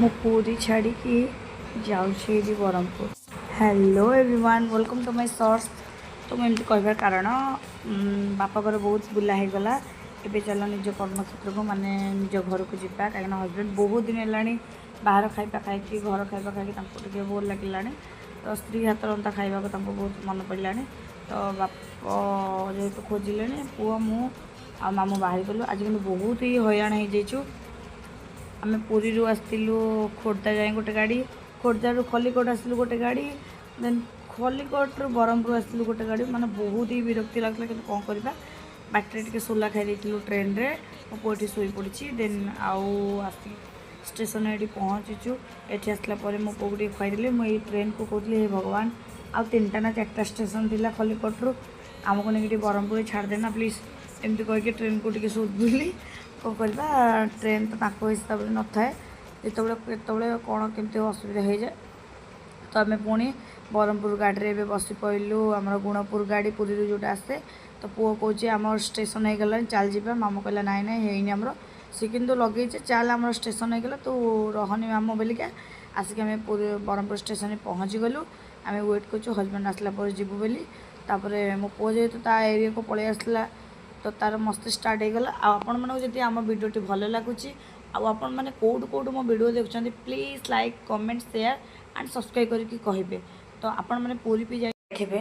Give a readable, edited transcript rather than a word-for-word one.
ମୁଁ ପୁରୀ ଛାଡ଼ିକି ଯାଉଛି ଏଇଠି Brahmapur. Hello everyone, welcome to my shorts. ତ ମୁଁ ଏମିତି କହିବାର କାରଣ, ବାପା ଘର ବହୁତ ବୁଲା ହେଇଗଲା। ଏବେ ଚାଲ ନିଜ କର୍ମକ୍ଷେତ୍ରକୁ, ମାନେ ନିଜ ଘରକୁ ଯିବା। କାହିଁକିନା ହଜବେଣ୍ଡ ବହୁତ ଦିନ ହେଲାଣି ବାହାର ଖାଇବା ଖାଇକି, ଘର ଖାଇବା ଖାଇକି ତାଙ୍କୁ ଟିକେ ବୋର୍ ଲାଗିଲାଣି। ତ ସ୍ତ୍ରୀ ହାତ ରନ୍ଧା ଖାଇବାକୁ ତାଙ୍କୁ ବହୁତ ମନେ ପଡ଼ିଲାଣି। ତ ବାପ ଯେହେତୁ ଖୋଜିଲେଣି, ପୁଅ, ମୁଁ ଆଉ ମାମୁଁ ବାହାରି ଗଲୁ। ଆଜି କିନ୍ତୁ ବହୁତ ହି ହଇରାଣ ହେଇଯାଇଛୁ ଆମେ। ପୁରୀରୁ ଆସିଥିଲୁ ଖୋର୍ଦ୍ଧା ଯାଏଁ ଗୋଟେ ଗାଡ଼ି, ଖୋର୍ଦ୍ଧାରୁ ଖଲିକୋଟ ଆସିଲୁ ଗୋଟେ ଗାଡ଼ି, ଦେନ୍ ଖଲିକୋଟରୁ ବ୍ରହ୍ମପୁର ଆସିଲୁ ଗୋଟେ ଗାଡ଼ି। ମାନେ ବହୁତ ହି ବିରକ୍ତି ଲାଗୁଥିଲା, କିନ୍ତୁ କ'ଣ କରିବା? ବାଟରେ ଟିକେ ସୋଲା ଖାଇ ଦେଇଥିଲୁ ଟ୍ରେନରେ। ମୋ ପୁଅ ଏଠି ଶୋଇପଡ଼ିଛି। ଦେନ୍ ଆଉ ଆସିକି ଷ୍ଟେସନରେ ଏଠି ପହଞ୍ଚିଛୁ। ଏଠି ଆସିଲା ପରେ ମୋ ପୁଅକୁ ଟିକେ ଖୁଆଇଦେଲି। ମୁଁ ଏଇ ଟ୍ରେନକୁ କହୁଥିଲି, ହେ ଭଗବାନ, ଆଉ ତିନିଟା ନା ଚାରିଟା ଷ୍ଟେସନ ଥିଲା ଖଲିକୋଟରୁ, ଆମକୁ ନେଇକି ଟିକେ ବ୍ରହ୍ମପୁରରେ ଛାଡ଼ିଦେନା ପ୍ଲିଜ୍। ଏମିତି କହିକି ଟ୍ରେନକୁ ଟିକେ ଶୋଧୁଥିଲି। କ'ଣ କରିବା? ଟ୍ରେନ୍ ତ ତାଙ୍କ ହିସାବରେ ନଥାଏ, ଯେତେବେଳେ କେତେବେଳେ କ'ଣ କେମିତି ଅସୁବିଧା ହେଇଯାଏ। ତ ଆମେ ପୁଣି ବ୍ରହ୍ମପୁର ଗାଡ଼ିରେ ଏବେ ବସି ପଡ଼ିଲୁ, ଆମର ଗୁଣପୁର ଗାଡ଼ି ପୁରୀରୁ ଯେଉଁଟା ଆସେ। ତ ପୁଅ କହୁଛି, ଆମର ଷ୍ଟେସନ୍ ହେଇଗଲାଣି, ଚାଲ ଯିବା। ମାମୁଁ କହିଲା, ନାଇଁ ନାଇଁ, ହେଇନି ଆମର। ସେ କିନ୍ତୁ ଲଗେଇছে, ଚାଲ, ଆମର ଷ୍ଟେସନ୍ ହେଇଗଲା, ତୁ ରହନି ମାମୁଁ ବୋଲିକା। ଆସିକି ଆମେ ପୁରୀ ବ୍ରହ୍ମପୁର ଷ୍ଟେସନରେ ପହଞ୍ଚିଗଲୁ। ଆମେ ୱେଟ୍ କରୁଛୁ ହଜବେଣ୍ଡ ଆସିଲା ପରେ ଯିବୁ ବୋଲି। ତାପରେ ମୋ ପୁଅ ଯେହେତୁ ତା ଏରିଆକୁ ପଳେଇ ଆସିଲା, ତ ତାର ମସ୍ତି ଷ୍ଟାର୍ଟ ହେଇଗଲା। ଆଉ ଆପଣମାନଙ୍କୁ ଯଦି ଆମ ଭିଡ଼ିଓଟି ଭଲ ଲାଗୁଛି ଆଉ ଆପଣମାନେ କେଉଁଠୁ କେଉଁଠୁ ମୋ ଭିଡ଼ିଓ ଦେଖୁଛନ୍ତି, please like, comment, share and subscribe କରିକି କହିବେ। ତ ଆପଣମାନେ ପୁରୀ ବି ଯାଇଥିବେ।